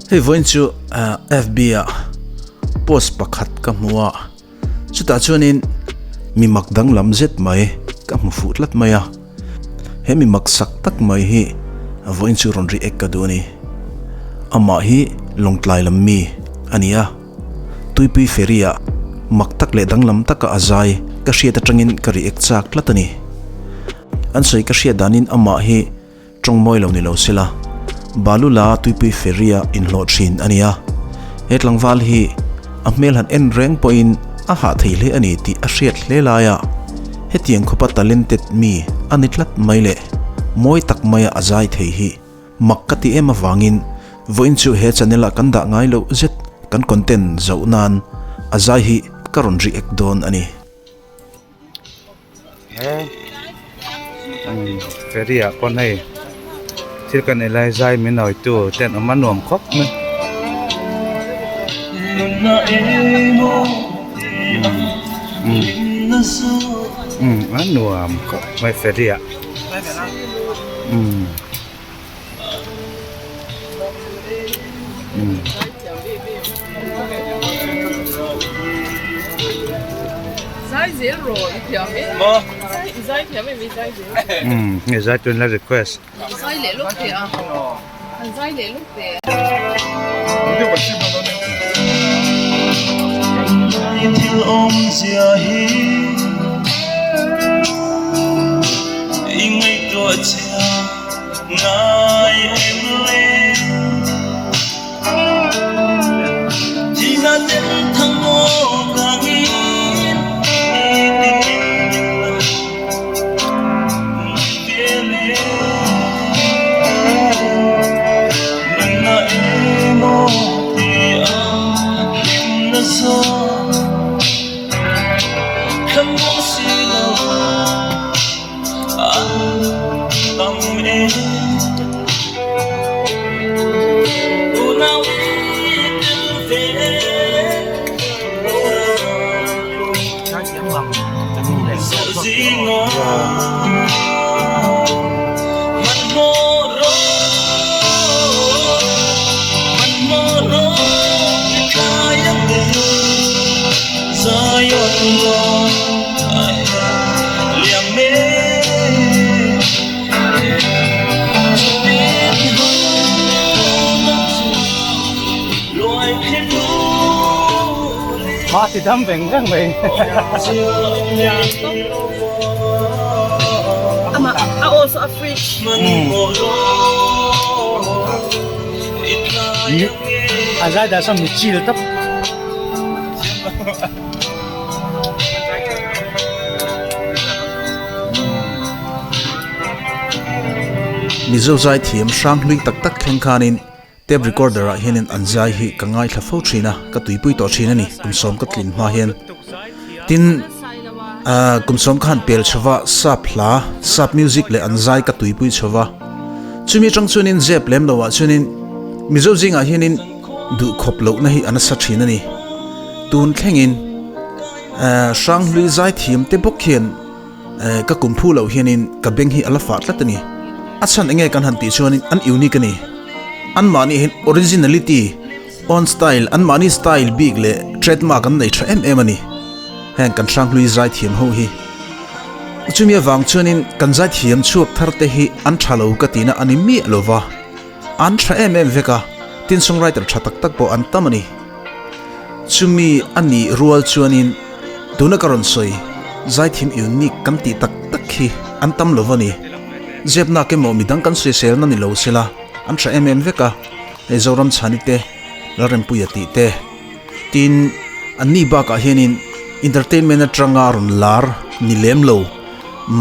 Hei vawiin chu FB ah post pakhat ka hmu a, chutah chuanin mi mak danglam zet mai ka hmu fuh tlat mai a, he mi mak sak tak mai hi vawiin chu rawn react ka duh a ni. Amah hi Lawngtlai lam mi a ni a, Tuipui ferry ah mak tak leh danglam taka a zai ka hriat atangin ka react chak tlat a ni. An sawi ka hriat danin amah hi Tawng mawi lo ni lo sela, Balula tuipui ferry-a inhlawh thin a ni a. He tlangval hi a hmel han en reng pawhin a hah thei hle a ni tih a hriat hle laia hetiang khawpa talented mi a ni tlat mai leh mawi tak maia a zai thei hi mak ka ti em avangin vawiin chu he channel-ah kan dah ngai loh zet kan content zoh nan a zai hi ka rawn react dawn a ni. He ferry ah pawn hei thil kan ei lai zai min awi tu te an awm a nuam khawp mai umm a nuam khawp mai ferry ah umm. Nge zai tun la request. Hma ti dam veng veng mai. Amah a aw saw a fridge. A zai dah saw mi chill tawp. Mizo zai thiam hrang hlui tak tak thleng khanin tape recorder ah hianin an zai hi ka ngaithla fo thin a, ka tuipui tawh thin a ni kum sawm ka tlin hma hian. Tin, ah kum sawm khan pel chho va sap hla, sap music leh an zai ka tuipui chho va. Chumi atang chuanin zep lem loh ah chuanin Mizo zingah hianin duhkhawp lohna hi a nasa thin a ni. Tun thlengin Hranghlui zaithiam te bawk hian ka kum phu loh hianin ka beng hi a la fah tlat a ni. A chhan enge kan han tih chuanin an unique a ni. Anmahni hian originality, own style, anmahni style bik leh trademark an nei tha em em a ni. Heng kan Hranghlui zaithiam ho hi. Chumi avang chuanin kan zaithiam chhuak thar te hi an tha lo ka tihna a ni miah lova. An tha em em vek a, tin songwriter tha tak tak pawh an tam a ni. Chumi a nih rual chuanin tuna ka rawn sawi zaithim unique kan tih tak tak hi an tam lo a ni. Zepnak emaw midang kan sawiselna ni lo sela an tha em em vek a, hei Zoram Chhani te, Lalrempuia tih te, tin an ni bakah hianin entertainment atanga rawn lar ni lem lo,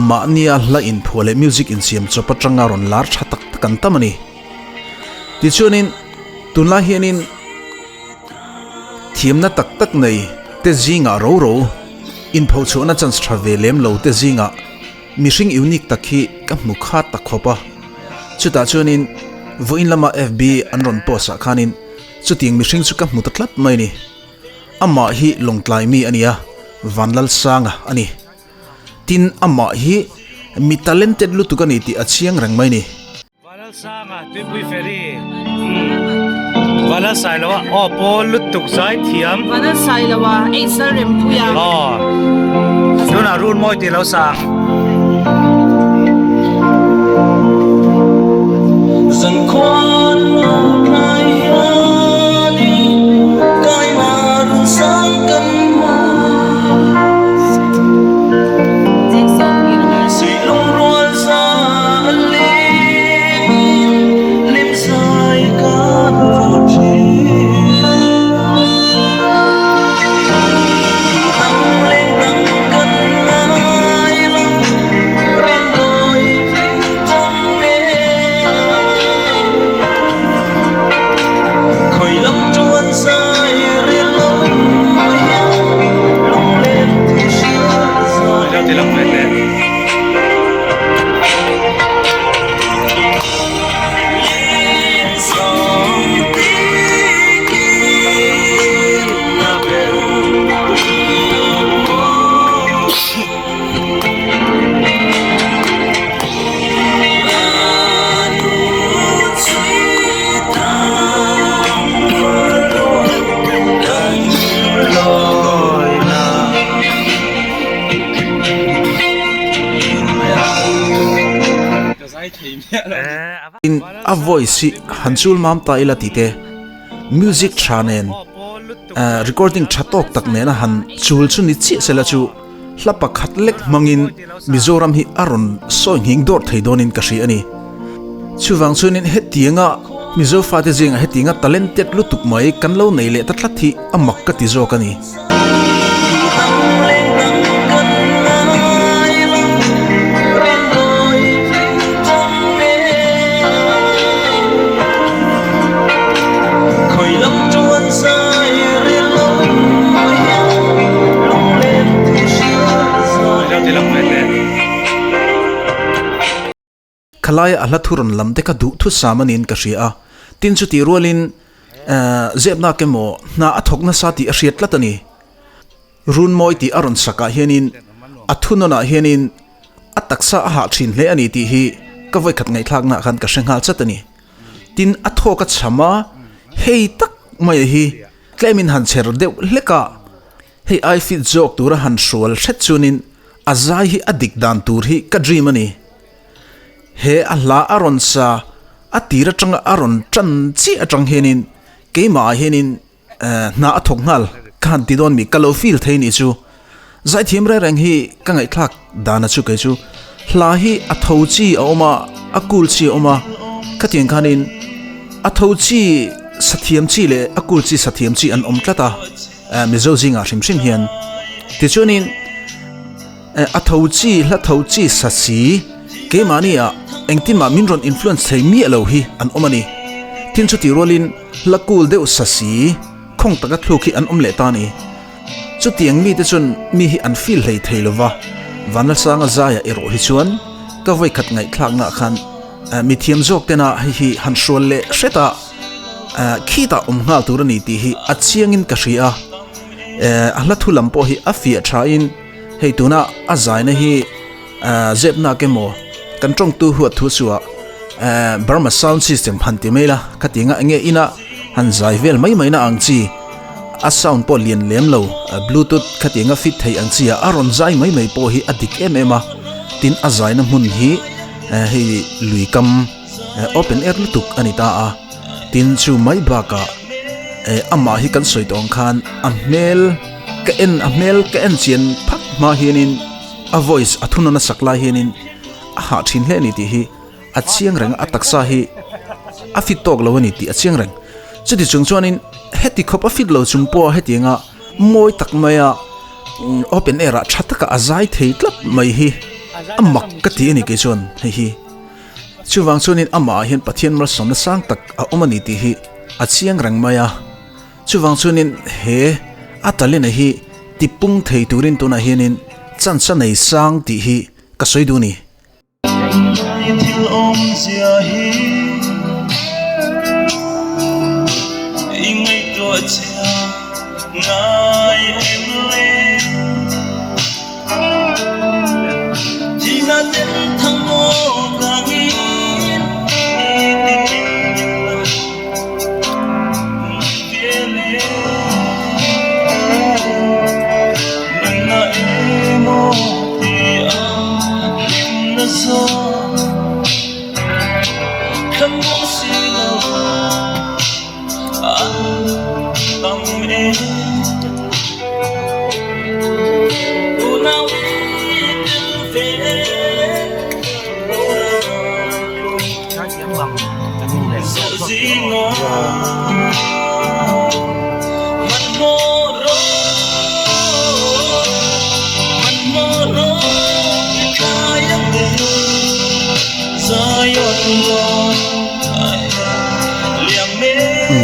mahnia hla inphuah leh music insiam chawp atanga rawn lar tha tak tak an tam a ni. Tichuanin tunlai hianin thiamna tak tak nei te zingah ro ro inphochhuahna chance tha ve lem lo te zingah mihring unique tak hi ka hmu khat ta khawp a. Chutah chuanin vawiin lama FB an rawn post ah khanin chutiang mihring chu ka hmu ta tlat mai a ni. Amah hi Lawngtlai mi a ni a, Vanlalsanga a ni. Tin amah hi mi talented lutuk a ni tih a chiang reng mai a ni. Vanlalsanga Tuipui Ferry umm. Vanlalsailoa aw pawl lutuk zaithiam. Vanlalsailoa Eisal Rempuia. Aw tunah run mawi tih lo sa ang. In a voice hi han chul mam ta ila tih te music tha nen recording tha tawk tak nena han chul chu ni chiah sela chu hla pakhat lek hmangin Mizoram hi a rawn sawi nghing dawr thei dawnin ka hria a ni. Chuvang chuanin hetianga Mizo fate zingah hetianga talented lutuk mai kan lo nei leh ta tlat hi a mak ka ti zawk a ni. Khalaia a hla thu rawn lam te kha duh thu sam a niin ka hria a, tin chutih rualin zepnak emaw hna a thawk nasa tih a hriat tlat a ni. Runmawi tih a rawn sakah hianin a thunawnah hianin a taksa a hah thin hle a ni tih hi ka vawikhat ngaihthlaknaah khan ka hre nghal chat a ni. Tin a thawk a cham a, hei tak mai hi tlemin han chher deuh hlek a, hei ai fit zawk tura han hrual hret chuanin a zai hi a dik dan tur hi ka dream a ni. He a hla a rawn sa a tir atanga a rawn tan chiah atang hianin keimah ah hianin hna a thawk nghal ka han ti dawn mi ka lo feel thei nih chu. Zaithiam reng reng hi ka ngaihthlak dana chu kei chu hla hi a tho chi a awm a, a kul chi a awm a, khatiang khanin a tho chi sathiam chi leh a kul chi sathiam chi an awm tlat a Mizo zingah hrim hrim hian. Tichuanin a tho chi hla tho chi sa si keimahni ah engtin mah min rawn influence thei miah lo hi an awm a ni. Tin chutih rualin hla kul deuh sa si khawng taka thluk hi an awm leh ta a ni. Chutiang mite chuan mi hi an feel hlei thei lova, Vanlalsanga zaia erawh hi chuan ka vawikhat ngaihthlaknaah khan mithiam zawk tena hei hi han hrual leh hret a, khitah awm nghal tur a ni tih hi a chiangin ka hria a. A hla thu lam pawh hi a fiah thain hei tuna a zaina hi zepnak emaw kan tawngtu huat thu chhuah Burma sound system han ti mai la, khatianga enge ina han zai vel mai mai na ang chi a sound pawh lian lem lo bluetooth khatianga fit thei ang chi a a rawn zai mai mai pawh hi a dik em em a, tin a zaina hmun hi hei lui kam open air lutuk a ni ta a, tin chu mai bakah amah hi kan sawi tawh ang khan a hmel ka en a hmel ka en chian phak hma hianin a voice a thunawn a sak lai hianin a hah thin hle a ni tih hi a chiang reng a, a taksa hi a fit tawk lo a ni tih a chiang reng. Chuti chung chuanin heti khawp a fit lo chung pawha hetianga mawi tak maia open air ah tha taka a zai thei tlat mai hi a mak ka ti a ni kei chuan hei hi. Chuvang chuanin amah ah hian Pathian malsawmna sang tak a awm a ni tih hi a chiang reng mai a. Chuvang chuanin he a talent hi tipung thei turin tunah hianin chance a nei sang tih hi ka sawi duh a ni.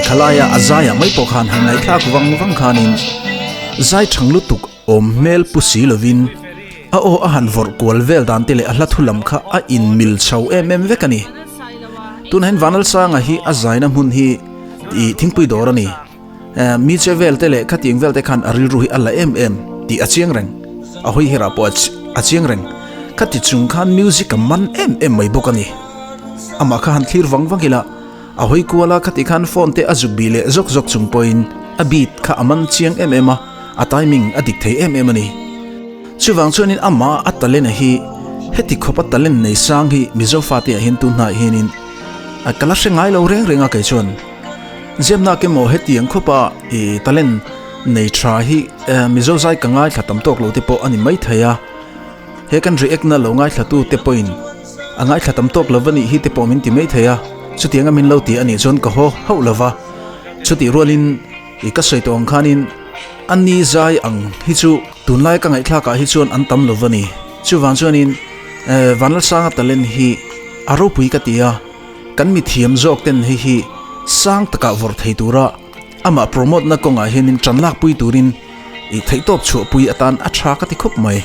Khalaia a zaia mai pawh khan han ngaihthlak vang vang khanin zai thang lutuk awm hmel pu si lovin a aw a han vawrh kual vel dan te leh a hla thu lam kha a inmil chho em em vek a ni. Tunah hian Vanlalsanga hi a zaina hmun hi ih thingpui dawr a ni. Mi che vel te leh khatiang vel te khan a rilru hi a la em em tih a chiang reng. A hawi herah pawh a chiang reng. Khati chung khan music a man em em mai bawk a ni. Amah kha han thlir vang vang ila a hawi kual a khati khan phone te a zuk bih leh zawk zawk chung pawhin a beat kha a man chiang em em a, a timing a dik thei em em a ni. Chuvang chuanin amah a talent a hi heti khawp a talent nei sang hi Mizo fate ah hian tun hnaiah hianin ka la hre ngai lo reng reng a kei chuan. Ziamnak emaw hetiang khawpa i talent nei tha hi Mizo zai ka ngaithla tam tawk lo te pawh a ni maithei a, he kan react na lo ngaithla tu te pawhin a ngaithla tam tawk lo va nih hi te pawh min ti maithei a, chutianga min lo ti a nih chuan ka haw hauh lo va, chutih rualin i ka sawi tawh ang khanin a ni zai ang hi chu tunlai ka ngaihthlakah hi chuan an tam lo va ni, chuvang chuanin Vanlalsanga talent hi a ropui ka ti a. Kan mithiam zawk ten hei hi sang takah vawrh thei tura amah promote na kawngah hianin tan lakpui turin i theihtawp chhuahpui atan a tha ka ti khawp mai.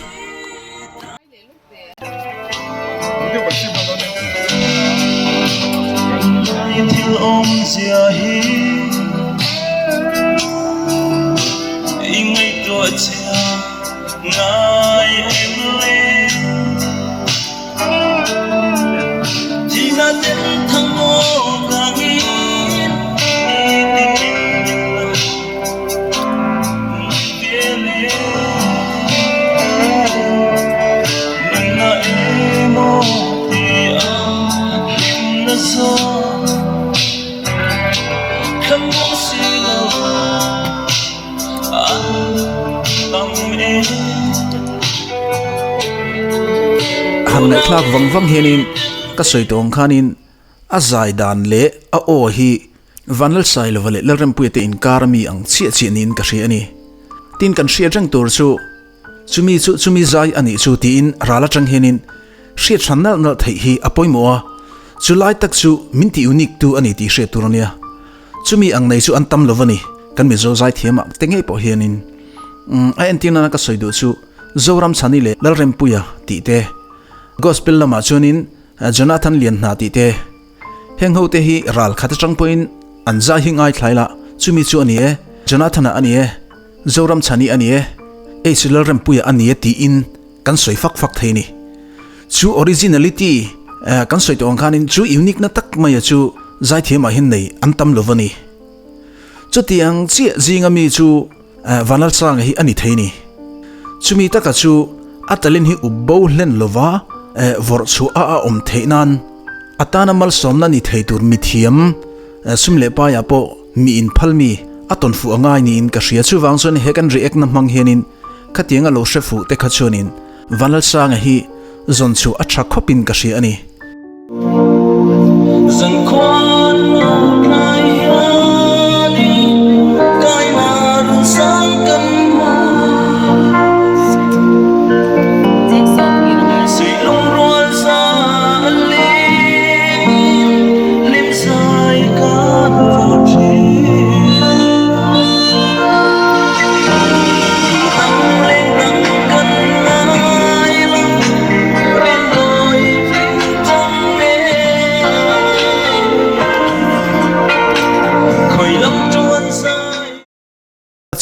Han ngaihthlak vang vang hianin ka sawi tawh ang khanin a zai dan leh a aw hi Vanlalsailova leh Lalrempuia te inkar ami ang chiah chiah niin ka hria a ni. Tin kan hriat reng tur chu chumi chu chumi zai a nih chu tiin ral atang hianin hriat hran nalh nalh theih hi a pawimawh a, chu lai tak chu min ti unique tu a ni tih hriat tur a nia. Chumi ang nei chu an tam lo va ni, kan Mizo zaithiam ah te ngei pawh hianin. Umm a entir nana ka sawi duh chu Zoram Chhani leh Lalrempuia tih te, Gospel lamah chuanin Jonathan Lianhna tih te, heng ho te hi ral khat atang pawhin an zai hi ngaithlai la, chumi chu a ni e, Jonathan-a a ni e, Zoram Chhani a ni e, H Lalrempuia a ni e tiin kan sawi fak fak thei a ni. Chu originality kan sawi tawh ang khanin chu unique na tak maia chu zaithiamah hian nei an tam lo va ni. Chutiang chiah zinga mi chu Vanlalsanga hi a ni thei ni. Chumi taka chu a talent hi up bo hlen lova vawrh chhuah a a awm theih nan atana malsawmna ni thei tur mithiam sum leh paiah pawh mi inphal mi a tawn fuh a ngai niin ka hria. Chuvang chuan he kan react na hmang hianin khatianga lo hre fuh te kha chuanin Vanlalsanga hi zawn chu a tha khawpin ka hria a ni.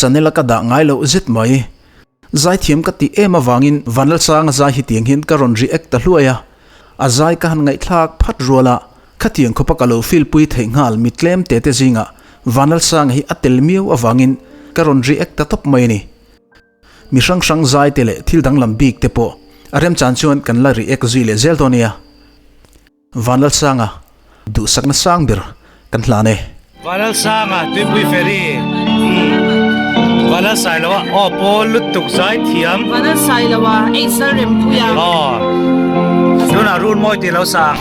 Channel a ka dah ngai loh zet mai. Zaithiam ka tih em avangin Vanlalsanga zai hi tiang hian ka rawn react ta hluai a. A zai ka han ngaihthlak phat rual a, khatiang khawpa ka lo feel pui theih nghal mi tlem te te zingah Vanlalsanga hi a tel miau avangin ka rawn react ta tawp mai a ni. Mi hrang hrang zai te leh thil danglam bik te pawh a remchan chuan kan la react zui leh zel dawn nia. Vanlalsanga duhsakna sang ber kan hlan e. Vanlalsanga tuipui ferry Vanlalsailoa aw pawl lutuk zai thiam. Vanlalsailoa Eichal Rempuia. Aw tunah run mawi tih lo sang.